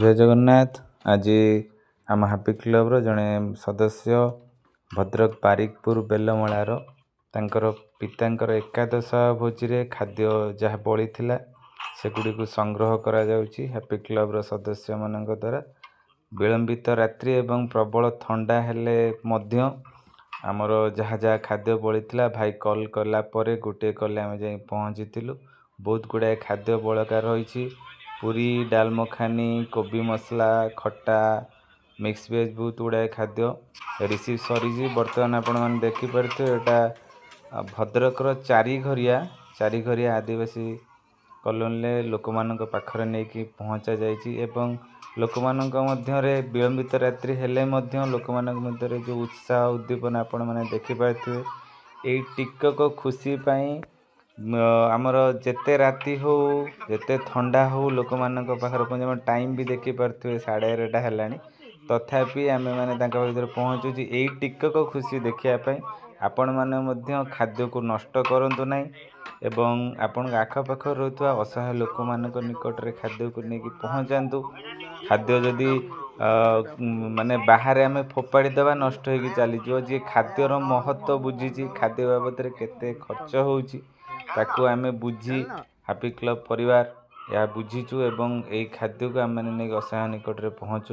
ଜୟ ଜଗନ୍ନାଥ। ଆଜି ଆମ ହାପି କ୍ଲବର ଜଣେ ସଦସ୍ୟ ଭଦ୍ରକ ବାରିକପୁର ବେଲମଳାର ତାଙ୍କର ପିତାଙ୍କର ଏକାଦଶ ଭୋଜିରେ ଖାଦ୍ୟ ଯାହା ବଳିଥିଲା ସେଗୁଡ଼ିକୁ ସଂଗ୍ରହ କରାଯାଉଛି ହାପି କ୍ଲବର ସଦସ୍ୟମାନଙ୍କ ଦ୍ୱାରା। ବିଳମ୍ବିତ ରାତ୍ରି ଏବଂ ପ୍ରବଳ ଥଣ୍ଡା ହେଲେ ମଧ୍ୟ ଆମର ଯାହା ଯାହା ଖାଦ୍ୟ ବଳିଥିଲା, ଭାଇ କଲ୍ କଲା ପରେ ଗୋଟିଏ କଲେ ଆମେ ଯାଇ ପହଞ୍ଚିଥିଲୁ। ବହୁତ ଗୁଡ଼ାଏ ଖାଦ୍ୟ ବଳକା ରହିଛି, ପୁରୀ, ଡାଲ ମଖାନି, କୋବି ମସଲା, ଖଟା, ମିକ୍ସ ଭେଜ୍, ବହୁତ ଗୁଡ଼ାଏ ଖାଦ୍ୟ ରିସିଭ୍ ସରିଛି। ବର୍ତ୍ତମାନ ଆପଣମାନେ ଦେଖିପାରୁଥିବେ, ଏଇଟା ଭଦ୍ରକର ଚାରିଘରିଆ ଆଦିବାସୀ କଲୋନୀରେ ଲୋକମାନଙ୍କ ପାଖରେ ନେଇକି ପହଞ୍ଚା ଯାଇଛି। ଏବଂ ଲୋକମାନଙ୍କ ମଧ୍ୟରେ ବିଳମ୍ବିତ ରାତ୍ରି ହେଲେ ମଧ୍ୟ ଲୋକମାନଙ୍କ ମଧ୍ୟରେ ଯେଉଁ ଉତ୍ସାହ ଉଦ୍ଦୀପନା ଆପଣମାନେ ଦେଖିପାରୁଥିବେ, ଏଇ ଟିକକ ଖୁସି ପାଇଁ ଆମର ଯେତେ ରାତି ହଉ, ଯେତେ ଥଣ୍ଡା ହଉ, ଲୋକମାନଙ୍କ ପାଖରେ ପହଞ୍ଚି, ଟାଇମ୍ ବି ଦେଖିପାରୁଥିବେ 11:30 ହେଲାଣି, ତଥାପି ଆମେମାନେ ତାଙ୍କ ଭିତରେ ପହଞ୍ଚୁଛି ଏଇ ଟିକକ ଖୁସି ଦେଖିବା ପାଇଁ। ଆପଣମାନେ ମଧ୍ୟ ଖାଦ୍ୟକୁ ନଷ୍ଟ କରନ୍ତୁ ନାହିଁ ଏବଂ ଆପଣଙ୍କ ଆଖପାଖରେ ରହୁଥିବା ଅସହାୟ ଲୋକମାନଙ୍କ ନିକଟରେ ଖାଦ୍ୟକୁ ନେଇକି ପହଞ୍ଚାନ୍ତୁ। ଖାଦ୍ୟ ଯଦି ମାନେ ବାହାରେ ଆମେ ଫୋପାଡ଼ି ଦେବା, ନଷ୍ଟ ହେଇକି ଚାଲିଯିବ। ଯିଏ ଖାଦ୍ୟର ମହତ୍ଵ ବୁଝିଛି, ଖାଦ୍ୟ ବାବଦରେ କେତେ ଖର୍ଚ୍ଚ ହେଉଛି ତାକୁ ଆମେ ବୁଝି, ହାପି କ୍ଲବ୍ ପରିବାର ଏହା ବୁଝିଛୁ ଏବଂ ଏଇ ଖାଦ୍ୟକୁ ଆମେମାନେ ନେଇକି ଅସହାୟ ନିକଟରେ ପହଞ୍ଚୁ।